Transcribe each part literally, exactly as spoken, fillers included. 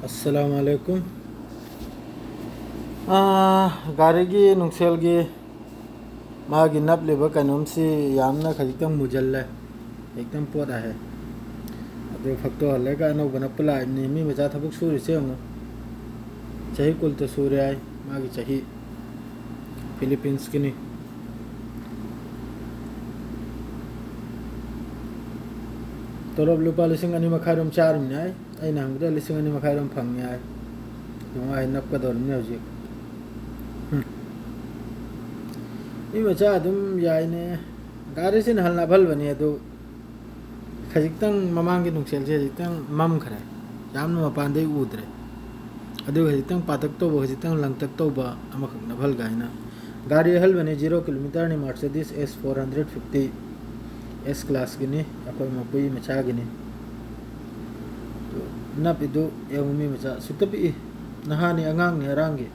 ꯑꯁꯂꯥꯃꯨ ꯑꯂꯩꯀꯨꯝ꯫ ꯑꯥ, ꯒꯥꯔꯤꯒꯤ ꯅꯨꯡꯁꯦꯜꯒꯤ ꯃꯥꯒꯤ ꯅꯞꯂꯤꯕ ꯀꯩꯅꯣꯝꯁꯤ ꯌꯥꯝꯅ ꯈꯖꯤꯛꯇꯪ ꯃꯨꯖꯜꯂꯦ, ꯈꯖꯤꯛꯇꯪ ꯄꯣꯠ ꯍꯥꯏ꯫ ꯑꯗꯨ ꯐꯛꯇꯣꯛꯍꯜꯂꯒ ꯑꯅꯧꯕ ꯅꯞꯄ ꯂꯥꯛꯏꯕꯅꯤ꯫ ꯃꯤ ꯃꯆꯥ ꯊꯕꯛ ꯁꯨꯔꯤꯁꯦ ꯌꯦꯡꯉꯨ, ꯆꯍꯤ ꯀꯨꯟꯇ ꯁꯨꯔꯦ ꯍꯥꯏ ꯃꯥꯒꯤ ꯆꯍꯤ꯫ ꯐꯤꯂꯤꯄꯤꯟꯁꯀꯤꯅꯤ꯫ ꯇꯣꯂꯣꯞ ꯂꯨꯄꯥ ꯂꯤꯁꯤꯡ ꯑꯅꯤ ꯃꯈꯥꯏꯔꯣꯝ ꯆꯥꯔꯤꯕꯅꯤ ꯍꯥꯏ꯫ ꯑꯩꯅ ꯍꯪꯕꯗ ꯂꯤꯁꯤꯡ ꯑꯅꯤ ꯃꯈꯥꯏꯔꯣꯝ ꯐꯪꯉꯦ ꯍꯥꯏ꯫ ꯌꯦꯡꯉꯣ, ꯑꯩ ꯅꯞꯀꯗꯧꯔꯤꯕꯅꯤ ꯍꯧꯖꯤꯛ꯫ ꯍꯨꯝ꯫ ꯃꯤ ꯃꯆꯥ ꯑꯗꯨꯝ ꯌꯥꯏꯅꯦ꯫ ꯒꯥꯔꯤꯁꯤꯅ ꯍꯜ ꯅꯞꯍꯜꯕꯅꯤ ꯑꯗꯨ ꯈꯖꯤꯛꯇꯪ ꯃꯃꯥꯡꯒꯤ ꯅꯨꯡꯁꯦꯜꯁꯦ ꯈꯖꯤꯛꯇꯪ ꯃꯝꯈ꯭ꯔꯦ, ꯌꯥꯝꯅ ꯃꯄꯥꯟꯗꯩ ꯎꯗ꯭ꯔꯦ꯫ ꯑꯗꯨꯒ ꯈꯖꯤꯛꯇꯪ ꯄꯥꯇꯛ ꯇꯧꯕ, ꯈꯖꯤꯛꯇꯪ ꯂꯪꯇꯛ ꯇꯧꯕ ꯑꯃꯈꯛ ꯅꯞꯍꯜꯒ ꯍꯥꯏꯅ꯫ ꯒꯥꯔꯤ ꯑꯍꯜꯕꯅꯤ, zero kilometerꯅꯤ, Mercedes S four hundred fifty, S classꯀꯤꯅꯤ, ꯑꯩꯈꯣꯏ ꯃꯄꯨꯏ ꯃꯆꯥꯒꯤꯅꯤ꯫ ꯑꯗꯨ ꯅꯞꯄꯤꯗꯨ ꯌꯦꯡꯉꯨ, ꯃꯤ ꯃꯆꯥ ꯑꯁꯨꯛꯇ ꯄꯤꯛꯏ, ꯅꯍꯥꯅꯤ, ꯑꯉꯥꯡꯅꯤ, ꯑꯔꯥꯡꯒꯤ꯫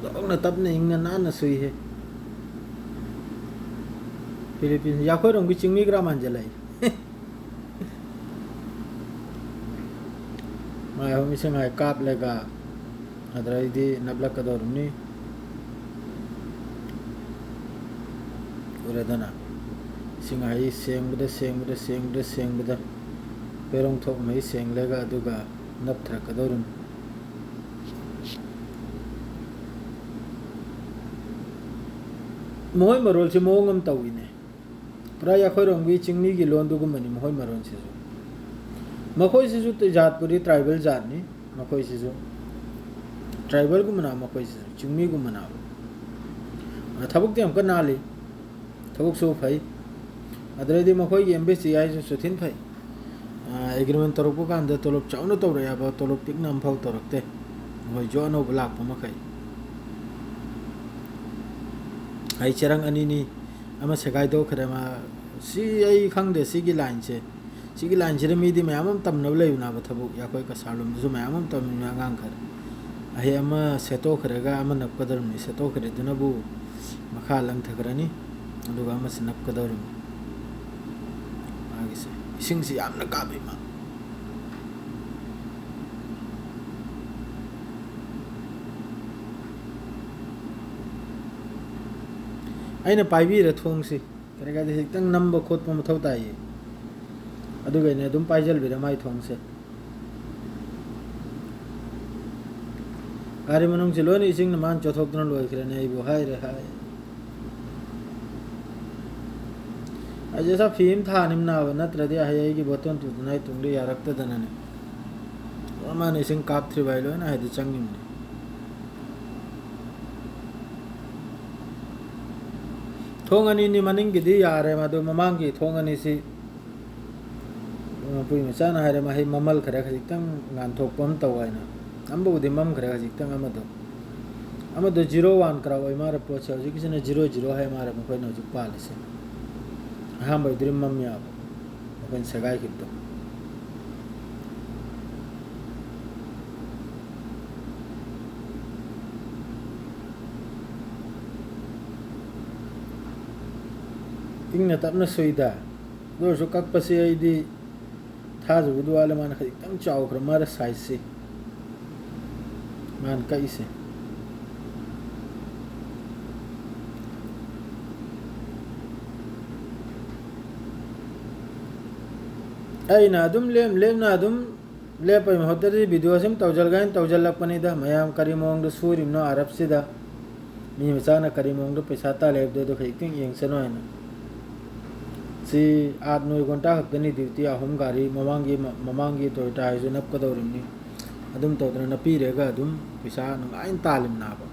ꯂꯣꯛꯅ ꯇꯞꯅ ꯏꯪꯅ ꯅꯥꯟꯅ ꯁꯨꯏꯍꯦ꯫ ꯐꯤꯂꯤꯄꯤꯟꯁ, ꯌꯥꯈꯣꯏꯔꯣꯝꯒꯤ ꯆꯤꯡꯃꯤ ꯈꯔ ꯃꯥꯟꯁꯤꯜꯂꯛꯏ꯫ ꯃꯥꯏ ꯑꯍꯨꯝ ꯏꯁꯤꯡ ꯍꯥꯏ ꯀꯥꯞꯂꯒ ꯑꯗꯨꯗꯩꯗꯤ ꯅꯞꯂꯛꯀꯗꯧꯔꯤꯕꯅꯤ꯫ ꯎꯔꯦꯗꯅ? ꯏꯁꯤꯡ ꯍꯥꯏ ꯁꯦꯡꯕꯗ, ꯁꯦꯡꯕꯗ, ꯁꯦꯡꯕꯗ, ꯁꯦꯡꯕꯗ ꯄꯦꯔꯣꯡ ꯊꯣꯛ ꯃꯍꯤ ꯁꯦꯡꯂꯒ ꯑꯗꯨꯒ ꯅꯞꯊꯔꯛꯀꯗꯧꯔꯤꯕꯅꯤ꯫ ꯃꯈꯣꯏ ꯃꯔꯣꯜꯁꯦ ꯃꯑꯣꯡ ꯑꯃ ꯇꯧꯏꯅꯦ꯫ ꯄꯨꯔꯥ ꯑꯩꯈꯣꯏꯔꯣꯝꯒꯤ ꯆꯤꯡꯃꯤꯒꯤ ꯂꯣꯟꯗꯨꯒꯨꯝꯕꯅꯤ ꯃꯈꯣꯏ ꯃꯔꯣꯟꯁꯤꯁꯨ꯫ ꯃꯈꯣꯏꯁꯤꯁꯨ ꯖꯥꯠꯄꯨꯗꯤ tribal ꯖꯥꯠꯅꯤ꯫ ꯃꯈꯣꯏꯁꯤꯁꯨ tribalꯒꯨꯝꯕꯅ, ꯃꯈꯣꯏꯁꯤꯁꯨ ꯆꯤꯡꯃꯤꯒꯨꯝꯕꯅ꯫ ꯑꯗ ꯊꯕꯛꯇꯤ ꯌꯥꯝ ꯀꯟꯅ ꯅꯥꯜꯂꯤ, ꯊꯕꯛꯁꯨ ꯐꯩ꯫ ꯑꯗꯨꯗꯩꯗꯤ ꯃꯈꯣꯏꯒꯤ embassy ꯍꯥꯏꯁꯤꯁꯨ ꯊꯤꯅ ꯐꯩ꯫ ꯑ, agreement ꯇꯧꯔꯛꯄ ꯀꯥꯟꯗ ꯇꯣꯂꯣꯞ ꯆꯥꯎꯅ ꯇꯧꯔꯛꯑꯦꯕ, ꯇꯣꯂꯣꯞ ꯄꯤꯛꯅ ꯑꯃꯐꯥꯎ ꯇꯧꯔꯛꯇꯦ꯫ ꯃꯈꯣꯏꯁꯨ ꯑꯅꯧꯕ ꯂꯥꯛꯄ ꯃꯈꯩ꯫ ꯑꯩ ꯆꯦꯔꯪ ꯑꯅꯤꯅꯤ, ꯑꯃ ꯁꯦꯒꯥꯏꯗꯣꯛꯈ꯭ꯔꯦ꯫ ꯃꯥ, ꯁꯤ ꯑꯩ ꯈꯪꯗꯦ, ꯁꯤꯒꯤ lineꯁꯦ꯫ ꯁꯤꯒꯤ lineꯁꯤꯗ ꯃꯤꯗꯤ ꯃꯌꯥꯝ ꯑꯃ ꯇꯝꯅꯕ ꯂꯩꯕꯅꯦꯕ ꯊꯕꯛ꯫ ꯑꯩꯈꯣꯏ ꯀꯁꯥꯔ ꯂꯣꯝꯗꯁꯨ ꯃꯌꯥꯝ ꯑꯃ ꯇꯝꯃꯤꯕꯅꯦ ꯑꯉꯥꯡ ꯈꯔ꯫ ꯑꯍꯩ ꯑꯃ ꯁꯦꯠꯇꯣꯛꯈ꯭ꯔꯒ ꯑꯃ ꯅꯞꯀꯗꯧꯔꯤꯕꯅꯤ꯫ ꯁꯦꯠꯇꯣꯛꯈ꯭ꯔꯤꯗꯨꯅꯕꯨ ꯃꯈꯥ ꯂꯪꯊꯈ꯭ꯔꯅꯤ, ꯑꯗꯨꯒ ꯑꯃꯁꯤ ꯅꯞꯀꯗꯧꯔꯤꯕꯅꯤ꯫ ꯃꯥꯒꯤꯁꯦ ꯏꯁꯤꯡꯁꯤ ꯌꯥꯝꯅ ꯀꯥꯞꯄꯤ ꯃꯥ꯫ ꯑꯩꯅ ꯄꯥꯏꯕꯤꯔꯦ ꯊꯣꯡꯁꯤ꯫ ꯀꯔꯤ ꯀꯥꯏꯗ ꯈꯤꯇꯪ ꯅꯝꯕ ꯈꯣꯠꯄ ꯃꯊꯧ ꯇꯥꯏꯌꯦ꯫ ꯑꯗꯨꯒ ꯑꯩꯅ ꯑꯗꯨꯝ ꯄꯥꯏꯖꯜꯕꯤꯔꯦ ꯃꯥꯏ ꯊꯣꯡꯁꯦ꯫ ꯒꯥꯔꯤ ꯃꯅꯨꯡꯁꯤ ꯂꯣꯏꯅ ꯏꯁꯤꯡꯅ ꯃꯥꯅ ꯆꯣꯠꯊꯣꯛꯇꯨꯅ ꯂꯣꯏꯈ꯭ꯔꯦꯅꯦ, ꯑꯩꯕꯨ ꯍꯥꯏꯔꯦ ꯍꯥꯏ꯫ ꯑꯩꯁꯦ ꯁꯥ ꯐꯤ ꯑꯃ ꯊꯥꯅꯤꯝ ꯅꯥꯕ, ꯅꯠꯇ꯭ꯔꯗꯤ ꯍꯌꯦꯡ ꯑꯩꯒꯤ ꯕꯣꯇꯜ ꯇꯨꯗꯅ ꯑꯩ ꯇꯨꯡꯗ ꯌꯥꯔꯛꯇꯗꯅꯅꯦ꯫ ꯃꯥꯅ ꯏꯁꯤꯡ ꯀꯥꯞꯇ꯭ꯔꯤꯕ ꯑꯩ ꯂꯣꯏꯅ ꯍꯥꯏꯗꯤ ꯆꯪꯉꯤꯕꯅꯤ꯫ ꯊꯣꯡ ꯑꯅꯤꯅꯤ ꯃꯅꯤꯡꯒꯤꯗꯤ ꯌꯥꯔꯦ, ꯃꯗꯨ ꯃꯃꯥꯡꯒꯤ ꯊꯣꯡ ꯑꯅꯤꯁꯤ ꯃꯄꯨꯏ ꯃꯆꯥꯅ ꯍꯥꯏꯔꯦ, ꯃꯍꯩ ꯃꯃꯜ ꯈꯔ ꯈꯖꯤꯛꯇꯪ ꯉꯥꯟꯊꯣꯛꯄ ꯑꯃ ꯇꯧ ꯍꯥꯏꯅ꯫ ꯑꯃꯕꯨꯗꯤ ꯃꯝꯈ꯭ꯔꯦ ꯈꯖꯤꯛꯇꯪ ꯑꯃꯗꯣ꯫ ꯑꯃꯗꯣ zero one ꯀꯔꯥ ꯑꯣꯏ ꯃꯥꯜꯂꯦ ꯄꯣꯠꯁꯦ, ꯍꯧꯖꯤꯛꯀꯤꯁꯤꯅ zero zero ꯍꯥꯏ ꯃꯥꯜꯂꯦ ꯃꯈꯣꯏꯅ ꯍꯧꯖꯤꯛ ꯄꯥꯜꯂꯤꯁꯦ꯫ ꯑꯍꯥꯟꯕꯩꯗꯨꯗꯤ ꯃꯝ ꯌꯥꯕ, ꯃꯈꯣꯏꯅ ꯁꯦꯒꯥꯏꯈꯤꯕꯗꯣ꯫ ꯏꯪꯅ ꯇꯞꯅ ꯁꯨꯏꯗ꯫ ꯑꯗꯨ ꯑꯣꯏꯔꯁꯨ ꯀꯛꯄꯁꯤ ꯑꯩꯗꯤ ꯊꯥꯖꯕꯗꯤ ꯋꯥꯠꯂꯦ, ꯃꯥꯅ ꯈꯖꯤꯛꯇꯪ ꯆꯥꯎꯈ꯭ꯔ ꯃꯥꯜꯂꯦ sizeꯁꯤ꯫ ꯃꯥꯅ ꯀꯛꯏꯁꯦ꯫ ꯑꯩꯅ ꯑꯗꯨꯝ ꯂꯦꯝ ꯂꯦꯝꯅ ꯑꯗꯨꯝ ꯂꯦꯞꯄꯩ ꯃꯍꯨꯠꯇꯗꯤ videoꯁꯤ ꯑꯗꯨꯝ ꯇꯧꯖꯔꯒꯦꯅ ꯇꯧꯖꯜꯂꯛꯄꯅꯤꯗ꯫ ꯃꯌꯥꯝ ꯀꯔꯤ ꯃꯑꯣꯡꯗ ꯁꯨꯔꯤꯕꯅꯣ ꯑꯔꯕꯁꯤꯗ? ꯃꯤ ꯃꯆꯥꯅ ꯀꯔꯤ ꯃꯑꯣꯡꯗ ꯄꯩꯁꯥ ꯇꯥꯜꯂꯤ ꯍꯥꯏꯕꯗꯣ ꯑꯗꯨ ꯈꯖꯤꯛꯇꯪ ꯌꯦꯡꯁꯅꯨ ꯍꯥꯏꯅ꯫ ꯁꯤ ꯑꯥꯠ ꯅꯣꯏ ꯒꯣꯟꯇꯥ ꯈꯛꯇꯅꯤ duty ꯑꯍꯨꯝ ꯒꯥꯔꯤ ꯃꯃꯥꯡꯒꯤ, ꯃ-, ꯃꯃꯥꯡꯒꯤ Toyota ꯍꯥꯏꯁꯨ ꯅꯞꯀꯗꯧꯔꯤꯕꯅꯤ꯫ ꯑꯗꯨꯝ ꯇꯧꯗꯅ ꯅꯞꯄꯤꯔꯒ ꯑꯗꯨꯝ ꯄꯩꯁꯥ ꯅꯨꯡꯉꯥꯏꯅ ꯇꯥꯜꯂꯤꯕꯅꯥꯕ꯫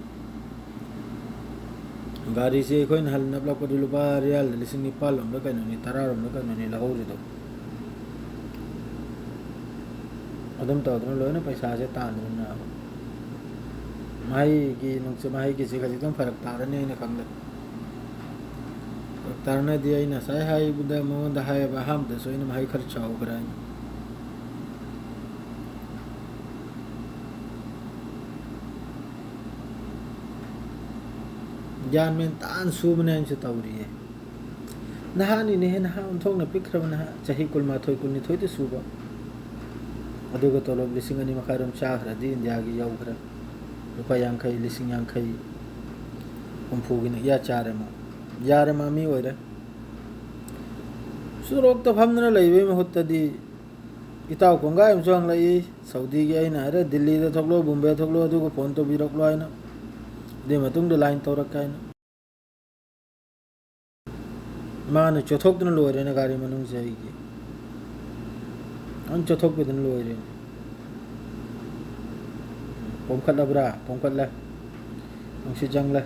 ꯒꯥꯔꯤꯁꯦ ꯑꯩꯈꯣꯏꯅ ꯍꯜ ꯅꯞꯂꯛꯄꯗꯨ ꯂꯨꯄꯥ ꯔꯤꯌꯥꯜꯗ ꯂꯤꯁꯤꯡ ꯅꯤꯄꯥꯜ ꯂꯣꯝꯗ ꯀꯩꯅꯣꯅꯤ, ꯇꯔꯥ ꯂꯣꯝꯗ ꯀꯩꯅꯣꯅꯤ ꯂꯧꯍꯧꯔꯤꯗꯣ꯫ ꯑꯗꯨꯝ ꯇꯧꯗꯅ ꯂꯣꯏꯅ ꯄꯩꯁꯥꯁꯦ ꯇꯥꯟꯗꯅ ꯃꯍꯩꯒꯤ ꯅꯨꯡꯆ-, ꯃꯍꯩꯒꯤꯁꯦ ꯈꯖꯤꯛꯇꯪ ꯐꯔꯛ ꯇꯥꯔꯅꯤ ꯑꯩꯅ ꯈꯪꯕꯗ꯫ ꯐꯔꯛ ꯇꯥꯔꯅꯗꯤ ꯑꯩꯅ ꯉꯁꯥꯏ ꯍꯥꯏꯕꯗ ꯃꯉꯣꯟꯗ ꯍꯥꯏꯌꯦꯕ, ꯑꯍꯥꯟꯕꯗꯁꯨ ꯑꯩꯅ ꯃꯍꯩ ꯈꯔ ꯆꯥꯎꯈ꯭ꯔꯦ ꯍꯥꯏꯅ꯫ ꯒ꯭ꯌꯥꯟ ꯃꯦꯟ ꯇꯥꯅ ꯁꯨꯕꯅꯦ ꯍꯥꯏꯅꯁꯨ ꯇꯧꯔꯤꯌꯦ꯫ ꯅꯍꯥꯅꯤꯅꯦꯍꯦ, ꯅꯍꯥ ꯑꯣꯟꯊꯣꯛꯅ ꯄꯤꯛꯈ꯭ꯔꯕ ꯅꯍꯥ, ꯆꯍꯤ ꯀꯨꯟꯃꯥꯊꯣꯏ, ꯀꯨꯟꯅꯤꯊꯣꯏꯗ ꯁꯨꯕ꯫ ꯑꯗꯨꯒ ꯇꯣꯂꯣꯞ ꯂꯤꯁꯤꯡ ꯑꯅꯤ ꯃꯈꯥꯏꯔꯣꯝ ꯆꯥꯈ꯭ꯔꯗꯤ ꯏꯟꯗꯤꯌꯥꯒꯤ ꯌꯧꯈ꯭ꯔꯦ꯫ ꯂꯨꯄꯥ ꯌꯥꯡꯈꯩ, ꯂꯤꯁꯤꯡ ꯌꯥꯡꯈꯩ, ꯍꯨꯝꯐꯨꯒꯤꯅ ꯏꯌꯥ ꯆꯥꯔꯦ ꯃꯥ꯫ ꯌꯥꯔꯦ, ꯃꯥ ꯃꯤ ꯑꯣꯏꯔꯦ꯫ ꯁꯣꯔꯣꯛꯇ ꯐꯝꯗꯅ ꯂꯩꯕꯒꯤ ꯃꯍꯨꯠꯇꯗꯤ ꯏꯇꯥꯎ ꯀꯣꯡꯒꯥꯏ ꯑꯃꯁꯨ ꯍꯪꯂꯛꯏ, ꯁꯥꯎꯗꯤꯒꯤ꯫ ꯑꯩꯅ ꯍꯥꯏꯔꯦ, ꯗꯤꯜꯂꯤꯗ ꯊꯣꯛꯂꯣ, ꯕꯣꯝꯕꯦ ꯊꯣꯛꯂꯣ, ꯑꯗꯨꯒ ꯐꯣꯟ ꯇꯧꯕꯤꯔꯛꯂꯣ ꯍꯥꯏꯅ, ꯑꯗꯨꯒꯤ ꯃꯇꯨꯡꯗ ꯂꯥꯏꯟ ꯇꯧꯔꯛꯀꯦ ꯍꯥꯏꯅ꯫ ꯃꯥꯅ ꯆꯣꯊꯣꯛꯇꯅ ꯂꯣꯏꯔꯦꯅꯦ ꯒꯥꯔꯤ ꯃꯅꯨꯡꯁꯦ ꯑꯩꯒꯤ꯫ ꯑꯗꯨꯝ ꯆꯣꯊꯣꯛꯄꯤꯗꯅ ꯂꯣꯏꯔꯦꯅꯦ꯫ ꯄꯣꯝꯈꯠꯂꯕ꯭ꯔꯥ? ꯄꯣꯝꯈꯠꯂꯦ꯫ ꯅꯨꯡꯁꯤꯠ ꯆꯪꯂꯦ꯫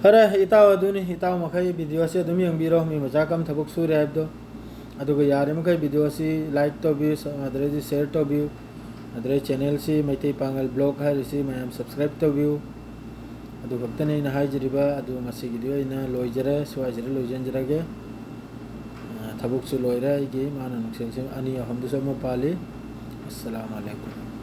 ꯐꯔꯦ, ꯏꯇꯥꯎ ꯑꯗꯨꯅꯤ, ꯏꯇꯥꯎ ꯃꯈꯩ ꯚꯤꯗꯤꯑꯣꯁꯤ ꯑꯗꯨꯝ ꯌꯦꯡꯕꯤꯔꯣ, ꯃꯤ ꯃꯆꯥ ꯀꯝ ꯊꯕꯛ ꯁꯨꯔꯦ ꯍꯥꯏꯕꯗꯣ꯫ ꯑꯗꯨꯒ ꯌꯥꯔꯤꯃꯈꯩ ꯚꯤꯗꯤꯑꯣꯁꯤ ꯂꯥꯏꯛ ꯇꯧꯕꯤꯌꯨ, ꯁ-, ꯑꯗꯨꯗꯩꯗꯤ ꯁꯤꯌꯔ ꯇꯧꯕꯤꯌꯨ, ꯑꯗꯨꯗꯩ ꯆꯦꯅꯦꯜꯁꯤ ꯃꯩꯇꯩ ꯄꯥꯉꯜ ꯕ꯭ꯂꯣꯒ ꯍꯥꯏꯔꯤꯁꯤ ꯃꯌꯥꯝ ꯁꯕꯁꯀ꯭ꯔꯥꯏꯕ ꯇꯧꯕꯤꯌꯨ꯫ ꯑꯗꯨ ꯈꯛꯇꯅꯤ ꯑꯩꯅ ꯍꯥꯏꯖꯔꯤꯕ꯫ ꯑꯗꯨ ꯉꯁꯤꯒꯤꯗꯤ ꯑꯩꯅ ꯂꯣꯏꯖꯔꯦ, ꯁ꯭ꯋꯥꯏꯁꯤꯗ ꯂꯣꯏꯁꯤꯟꯖꯔꯒꯦ꯫ ꯑ, ꯊꯕꯛꯁꯨ ꯂꯣꯏꯔꯦ ꯑꯩꯒꯤ, ꯃꯥꯅ ꯅꯨꯡꯁꯦꯡꯁꯦꯡ ꯑꯅꯤ ꯑꯍꯨꯝꯗꯁꯨ ꯑꯃꯨꯛ ꯄꯥꯜꯂꯤ꯫ ꯑꯁꯁꯂꯥꯃꯨ ꯑꯂꯩꯀꯨꯝ꯫